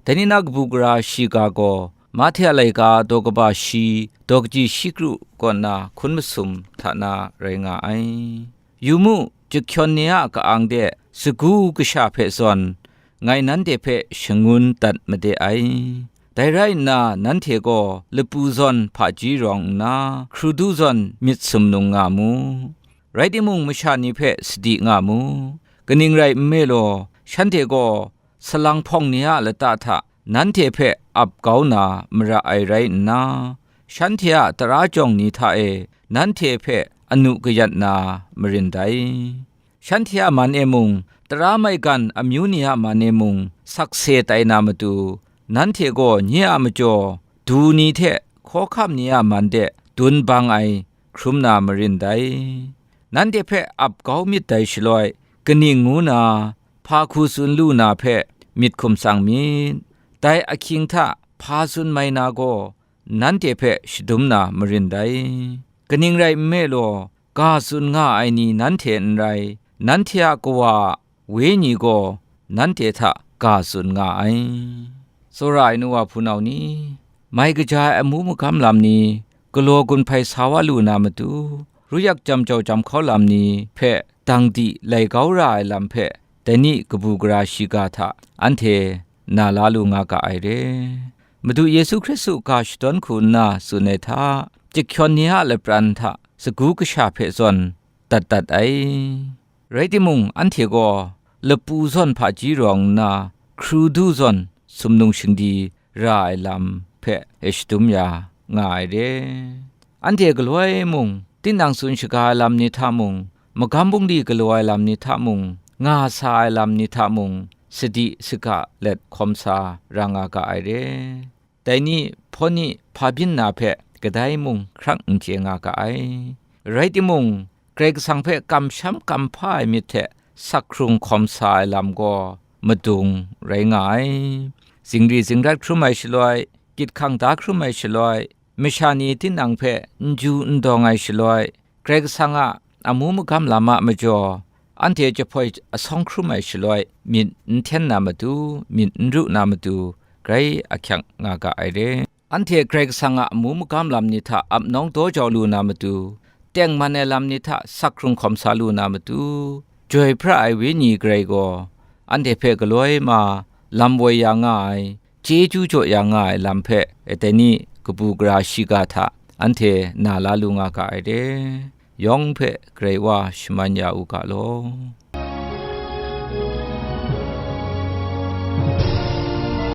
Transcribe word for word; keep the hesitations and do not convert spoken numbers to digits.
Dai ni na kabu gara shiga gaw, Mahte a laika daw kaba shi, daw kaji shi kru kaw nna hkun masum hta na rai nga ai. Yu mu, jahkyawn ni a ka-ang de sagu kasha hpe zawn, ngai nanhte hpe shangun dat made ai. Dai rai nna, nanhte gaw lapu zawn hpaji rawng nna, hkrudu zawn myit sumnung nga mu. Rai timung, masha ni hpe sadi nga mu. Kaning rai nme law, shanhte gaw salang hpawng ni a lata hta nanhte hpe ap kau na mara ai rai nna, shanhte a tara jawng ni hta e nanhte hpe anu kayat na marin dai. Shanhte a man e mung, tara maigan amyu ni a man e mung, sakse tai na matu, nanhte gaw nye a majaw du ni hte hkawhkam ni a man de dun bang ai hkrum na marin dai. Nanhte hpe ap kau myit dai shaloi, kaning ngu na, hpa hku tsun lu na hpe myit hkum tsang myit. Dai ahkying hta hpa tsun mai na gaw, nanhte hpe shadum na marin dai. Kaning rai nme law, ga tsun nga ai ni nanhte n rai, nanhte a Kawa a Wenyi gaw nanhte hta ga tsun nga ai. Tsawra ai nu wa hpunau ni, mai kaja ai amu magam lam ni, galaw gun hpai sa wa lu na matu, ruyak jam jau jam hkau lam ni hpe dang di lai kau ra ai lam hpe, dai ni kabu gara shiga hta anhte na la lu nga ga ai re. Madu Yesu Hkristu ga shadawn hku nna tsun ai hta, jahkyawn ni a lapran hta sagu kasha hpe zawn dat dat ai. Rai timung, anhte gaw lapu zawn hpaji rawng nna, hkrudu zawn sumnung shingdi ra ai lam hpe e shadum ya nga ai re. Anhte galoi mung, tinang tsun shaga ai lam ni hta mung, magam bungli galaw ai lam ni hta mung, nga sa ai lam ni hta mung, sadi saga let hkawm sa ra nga ga ai re. Dai ni hpaw ni hpa byin na hpe kadai mung hkrang n chye nga ga ai. Rai timung, Karai Kasang hpe kamsham kamhpa ai myit hte sak hkrung hkawm sa ai lam gaw madung rai nga ai. Zingri zingrat hkrum ai shaloi, gyit hkang da hkrum ai shaloi, masha ni tinang hpe n ju n dawng ai shaloi, Karai Kasang a amu magam lam a majaw, anhte jahpoi asawng hkrum ai shaloi, myit n hten na matu, myit n ru na matu, grai ahkyak nga ga ai re. Anhte Karai Kasang a amu magam lam ni hta ap nawng daw jau lu na matu, tengman ai lam ni hta sak hkrung hkawm sa lu na matu, Joi hpra ai Wenyi Karai gaw anhte hpe galoi ma lam woi ya nga ai, chyeju jaw ya nga ai lam hpe, dai ni kabu gara shiga hta anhte na la lu nga ga ai re. Yawng hpe Karai Wa shaman ya u ga law.